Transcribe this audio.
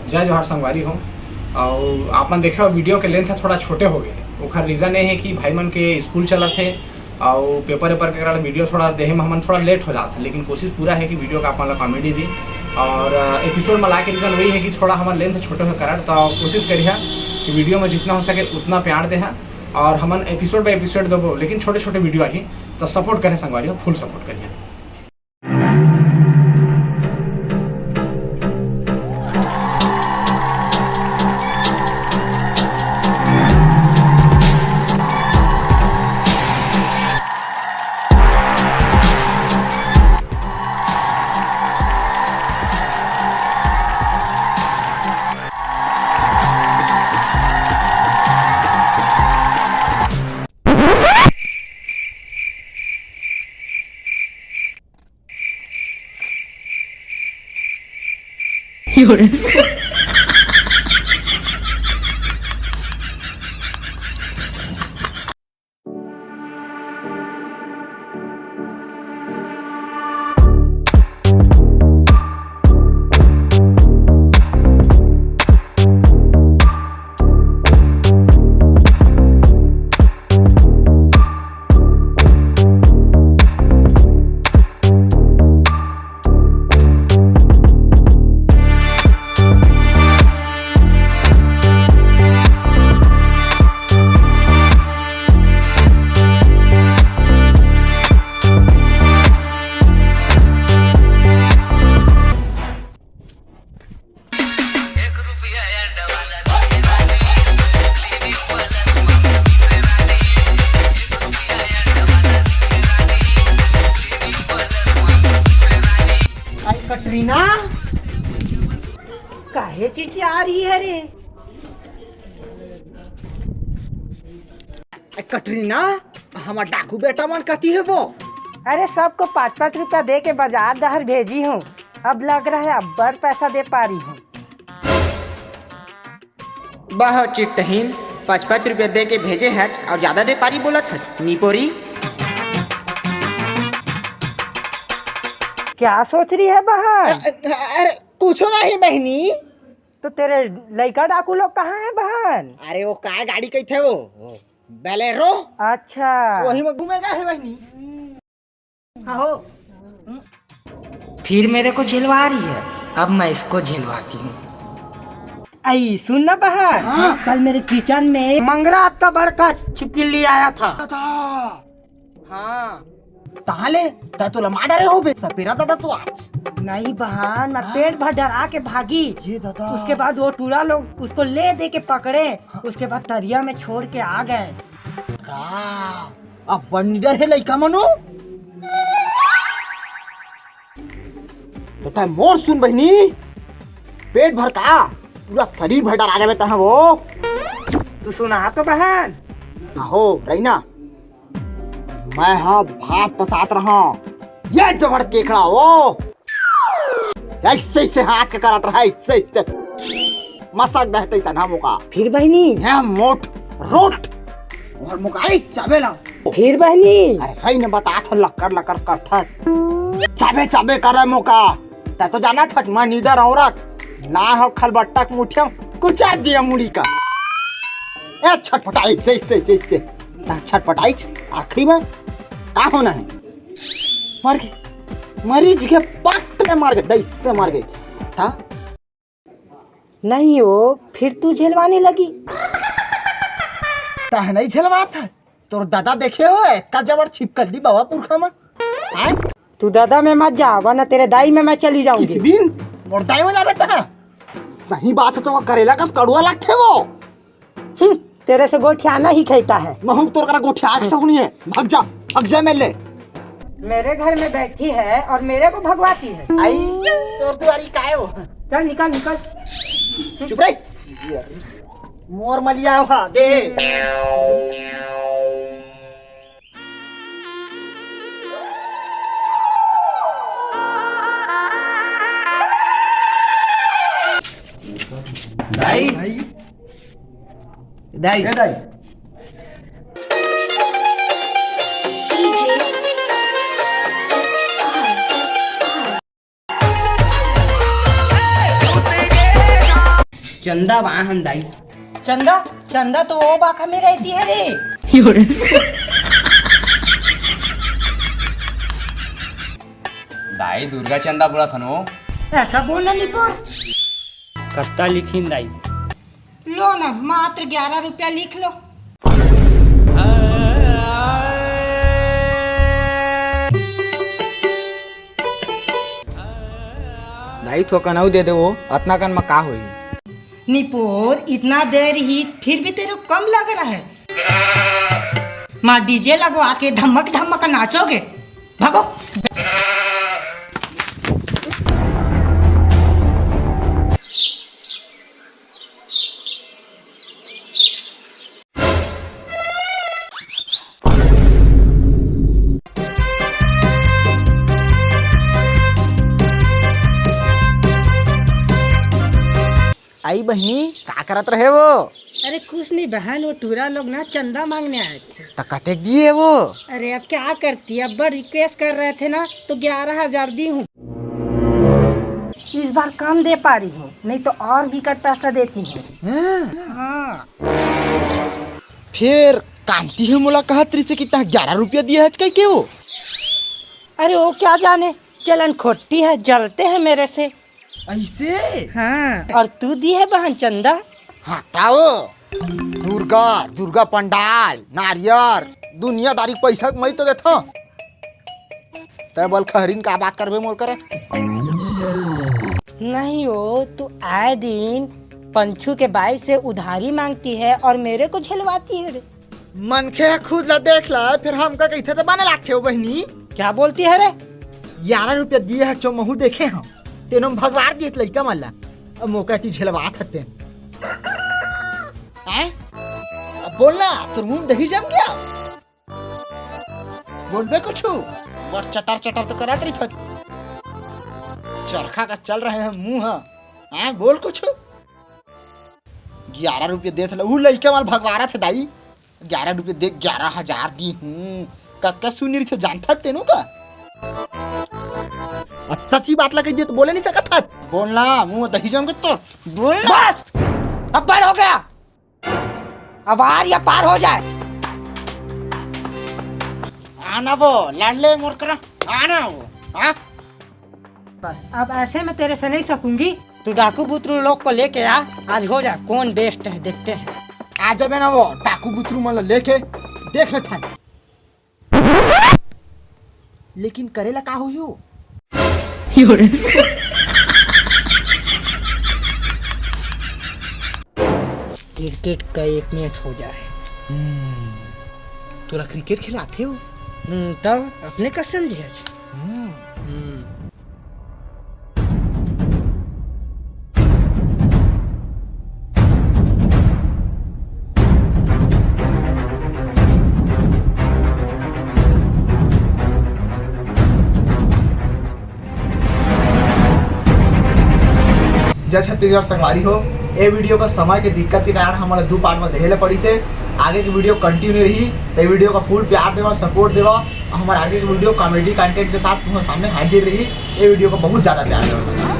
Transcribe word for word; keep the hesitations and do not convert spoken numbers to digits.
जय जोहार संगवारी हो। अउ आप मन देखे हो, वीडियो के लेंथ थोड़ा छोटे हो गए। ओखर रीजन ये है कि भाई मन के स्कूल चलत है, अउ पेपर वेपर के कारण वीडियो थोड़ा देहे में हमन थोड़ा लेट हो जात है, लेकिन कोशिश पूरा है कि वीडियो का आप मन ला कॉमेडी दी। और एपिसोड में ला के रीजन वही है कि थोड़ा हमर लेंथ छोटे हो कारण, तो कोशिश करिहा कि वीडियो में जितना हो सके उतना प्यार देहा, और हमन एपिसोड बाय एपिसोड देबो, लेकिन छोटे छोटे वीडियो आही, तो सपोर्ट करे संगवारी हो, फुल सपोर्ट करिहा। आई कटरीना, काहे चिचिया रही है रे? ए, कटरीना, हमर डाकू बेटा मन कति हे वो? अरे, सबको पाँच पाँच रुपया दे के बाजार डहर भेजी हूँ। अब लग रहा है अब्बड़ पैसा दे पा रही हूँ। बहुत चित्तहीन, पाँच पाँच रुपया दे के भेजे हच और ज्यादा दे पारी बोलत हच, निपोरी। क्या सोच रही है बहन? अ-, अ-, अरे, कुछो नहीं बहनी। तो तेरे लइका डाकू लोग कहाँ है बहन? अरे वो काय गाड़ी कहिथे वो, वो Bolero। अच्छा। वही में घूमे गए है बहनी। हाँ हो। फिर मेरे को झिलवा रही है, अब मैं इसको झिलवाती हूँ। आई सुन ना बहन, हाँ। कल मेरे किचन में मंगरा अतका बड़का छिपकली आया था। हाँ। ताहले तै तोला मार डरे होबे सपेरा दादा तो आज। नहीं बहन, मैं हाँ। पेट भर डरा के भागी। ये दादा। उसके बाद वो टूरा लोग उसको ले दे के पकड़े, हाँ। उसके बाद तरिया में छोड़ के आ गए। का? अब्बड़ निडर हे लइका मनो। तो तै मोर सुन बहनी, पेट भर का पूरा शरीर भर डरा जाबे तहाँ वो। तू सुना तो बहन। ना हो रही ना, मैं हा भात पसात रहा, ये जबड़ केकड़ा वो ऐसे ऐसे हाथ के करत रहा, ऐसे ऐसे मसक बहते सन हम ओका। फिर बहनी? है मोट रोट और मुकाई चाबेला। फिर बहनी? अरे रही न बता था लकर लकर करथा चाबे चाबे करे मोका। तै तो जाना था मैं निडर औरत ना हो खलबट्टा के मुठिया कुचार दिया मुड़ी का। ए छटपटाई से से से से ता छटपटाई आखिरी में का होना है? मर गए, मरीज के पट ले मर गए, दैस से मर गए। था नहीं हो, फिर तू झेलवाने लगी। तह नहीं झेलवा था, तोर दादा देखे हो एतका जबर छिपकली बाबा पुरखा में। आय? तू दादा में मत जा, वरना तेरे दाई में मैं चली जाऊंगी। किस बिन? मोर दाई में जाबे ता? सही बात है, तो वो करेला कस कड़ुआ लगथे वो। हम्म, तेरे से गोठियाना ही खेता है। महूं तोर करा गोठिया के सगुनी है। भाग जा, भाग जा मेले। मेरे घर में बैठी है और मेरे को भगवाती है। आई, तोर दुआरी कायो? चल निकल, निकल। चुप रे। मोर मलिया हा दे। दाई, दाई। ए दाई। चंदा बाहन दाई। चंदा, चंदा तो वो बाखा में रहती है रे। दाई, दुर्गा चंदा बोलत हन वो। ऐसा बोलना निपुर। कत्ता लिखिन दाई? लो ना, मात्र ग्यारह रुपया लिख लो। दाई, थोकन अउ दे दे वो, अतना कन म का होही? निपोर, इतना देर ही फिर भी तेरे को कम लग रहा है। माँ डीजे लगवा के धमक धमक नाचोगे, भागो। आई बहिनी, का करत रहे वो? अरे कुछ नहीं बहन, वो टूरा लोग ना चंदा मांगने आए थे। त कतेक दिए वो? अरे अब क्या करती, अब बड़ रिक्वेस्ट कर रहे थे ना, तो ग्यारह हजार दी हूँ। इस बार कम दे पा रही हूँ, नहीं तो और भी कट पैसा देती हूँ। हाँ। फिर कांति हे मोला कहत रहिसे कि तैं ग्यारह रुपया दिए हच कहिके वो। अरे वो क्या जाने, जलन खोटी है, जलते हैं मेरे से। ऐसे? हाँ, और तू दी है बहन चंदा? हाँ, ताओ। दुर्गा, दुर्गा पंडाल, नारियर, दुनियादारी पैसा कमाई तो देथो। तै बल खहरीन का बात करबे मोर करा? नहीं हो, तू आए दिन पंचू के बाई से उधारी मांगती है और मेरे को झेलवाती है रे। मनखे ह खुद ला देख ला, फिर हमका कहिथे त बने लागथे ओ बहिनी। क्या बोलती है रे? ग्यारह रुपया दिए ह चो महू देखे हम, तेनो म भगवार दिए लइका मन ला। अब मोका ती झेलवात हते। हैं? अब बोलना, तोर मुंह म दही जम गया। बोलबे कुछु? बस चटर चटर तो करत रहिथे। चरखा का चल रहे हैं मुंह ह। हैं, बोल कुछु। ग्यारह रुपये देत हला, ऊ लइका मन भगवारत हे दाई। ग्यारह रुपये दे, ग्यारह हजार दी हूँ। कतका सुनी रहिथे जानथस तेनो का? अब सच्ची बात ला कहि दिए तो बोले नहीं सकत हस। बोलना, मुंह दही जम के तो बोलना। बस, अब बड़ हो गया। अब आर या पार हो जाए। आना वो, लड़ ले मोर करा। आना वो, हाँ? अब ऐसे मैं तेरे से नहीं सकूंगी। तू डाकू बुतरू लोग को लेके आ, आज हो जाए कौन बेस्ट है, देखते हैं। आ जाबे ना वो डाकू बुतरू मन ला लेके, देख लेथन। लेकिन करे ला का होही हो? क्रिकेट का एक मैच हो जाए। हम्म, तोला क्रिकेट खेलाथे हो? हम्म, तब अपने का समझे। हम्म। हम्म। जय छत्तीसगढ़ संगवारी हो, ए वीडियो का समय के दिक्कत के कारण हमला दू पार्ट में देहे ले पड़िस हे। आगे की वीडियो कंटिन्यू रही, तो वीडियो का फुल प्यार देवा, सपोर्ट देवा। हमारे आगे की वीडियो कॉमेडी कंटेंट के साथ तुम्हारे सामने हाजिर रही। ये वीडियो को बहुत ज्यादा प्यार देवा।